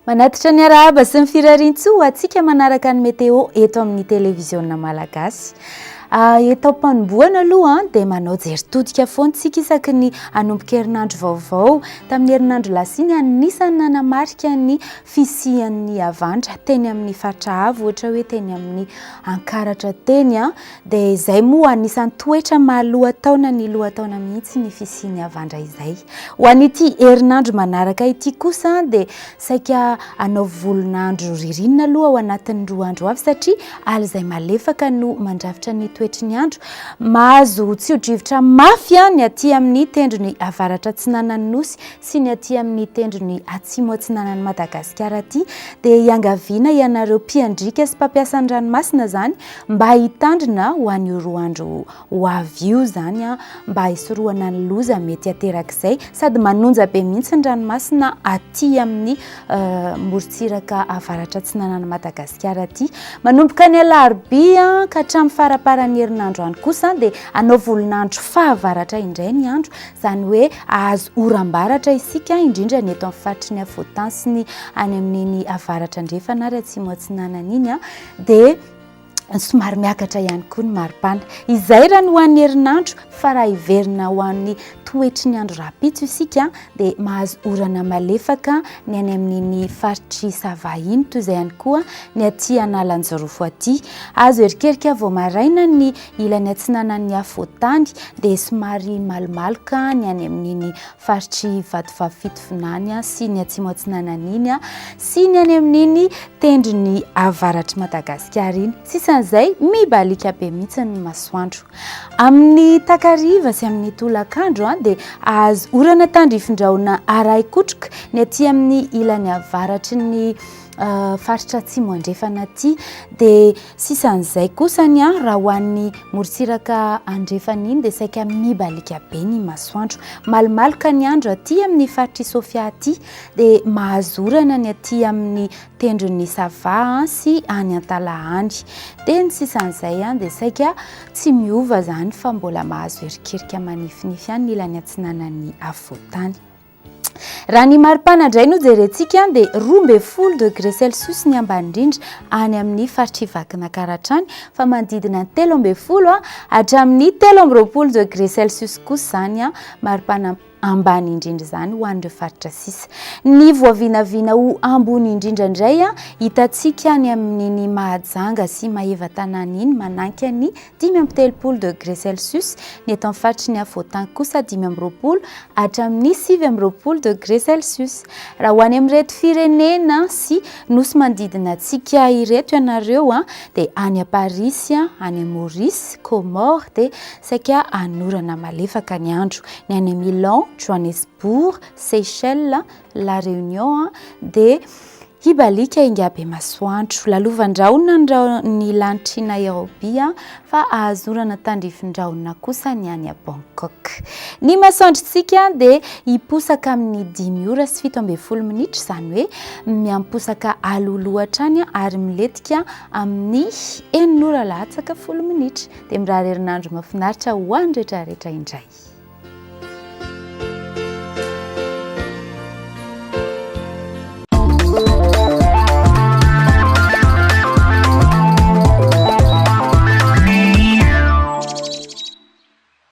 Manatitra ny arahaba sy ny firarian-tsoa ho antsika manaraka ny météo eto amin'ny televiziona malagasy. Ah, eto am-panombohana aloha dia manao jery todika foana isika isaky ny hanomboka herinandro vaovao. Tamin'ny herinandro lasa iny, anisan'ny nanamarika ny fisian'ny havandra teny amin'ny faritra avo, ohatra hoe teny amin'ny Ankaratra teny, dia izay moa anisan'ny toetra maha lohataona ny lohataona mihitsy ny fisian'ny havandra izay. Ho an'ity herinandro manaraka ity kosa dia saika hanao volon'andro ririnina aloha ao anatin'ny roa andro avy satria alizay malefaka no mandrafitra ny toetry ny andro. Mahazo tsio-drivotra mafy ny aty amin'ny tendrony avaratra atsinanan'ny Nosy sy ny aty amin'ny tendrony atsimo atsinanan'i Madagasikara aty dia iangaviana ianareo mpiandriaka sy mpampiasa ny ranomasina izany mba hitandrina ho an'io roa andro ho avy io izany mba hisorohana ny loza mety haterak'izay sady manonja be mihitsy ny ranomasina aty amin'ny morontsiraka avaratra atsinanan'i Madagasikara aty. Manomboka ny alarobia ka hatramin'ny faraparan'ny herinandro any kosa dia hanao volon'andro fahavaratra indray ny andro, izany hoe hahazo oram-baratra isika indrindra ny eto amin'ny faritry ny afovoan-tany sy ny any amin'iny avaratra andrefana ary atsimo atsinanana iny dia somary miakatra ihany koa ny maripana. Izay raha ny ho an'ny herinandro fa raha hiverina ho an'ny toetry ny andro rahampitso isika dia mahazo orana malefaka ny any amin'iny faritr'i Sava iny toy izay ihany koa ny aty Analanjirofo aty. Azo erikerika vao maraina ny ilany atsinanan'ny afovoan-tany dia somary malomaloka ny any amin'iny faritr'i Vatovavy Fitovinany sy ny atsimo atsinanana iny sy ny any amin'iny tendrony avaratr'i Madagasikara iny. Sisan'izay, mibaliaka be mihitsy ny masoandro. Amin'ny takariva sy amin'ny tolakandro dia azo orana tandrifin-drahona arahi-kotroka ny aty amin'ny ilany avaratry ny faritra atsimo andrefana aty. Dia sisan'izay kosa ny raha ho an'ny morontsiraka andrefana iny dia saika mibaliaka be ny masoandro. Malomaloka ny andro aty amin'ny faritr'i Sofia aty dia mahazo orana ny aty amin'ny tendron'ny Sava sy any Antalaha any. Dia ny sisan'izay dia saika tsy miova izany fa mbola mahazo erikerika manifinify ihany ny ilany atsinanan'ny afovoan-tany. Raha ny maripana indray no jerentsika dia 12 degré celsius ny ambany indrindra any amin'ny faritr'i Vakinankaratra any fa manodidina ny 13 hatramin'ny 23 degré celsius kosa izany maripana ambany indrindra izany ho an'ireo faritra sisa. Ny voavinavina ho ambony indrindra indray hitantsika any amin'iny Mahajanga sy Maevatanàna iny mananika ny 35 degré celsius, ny eto amin'ny faritry ny afovoan-tany kosa 25 hatramin'ny 29 degré celsius. Raha ho any amin'ireto firenena sy nosy manodidina antsika ireto ianareo dia any Parisy, any Maurice, Comores dia saika hanorana malefaka ny andro. Ny any Milan, Johannesburg, Seychelles, La Réunion dia hibaliaka ingabe masoandro. Lalovan-drahona ny lanitr'i Nairobi fa ahazo orana tandrifin-drahona kosa ny any Bangkok. Ny masoandrontsika dia hiposaka amin'ny dimy ora sy 17 minitra, izany hoe miamposaka alohaloha hatrany ary milentika amin'ny 6 ora latsaka 10 minitra. Dia mirary herinandro mahafinaritra ho an'ny rehetra rehetra indray.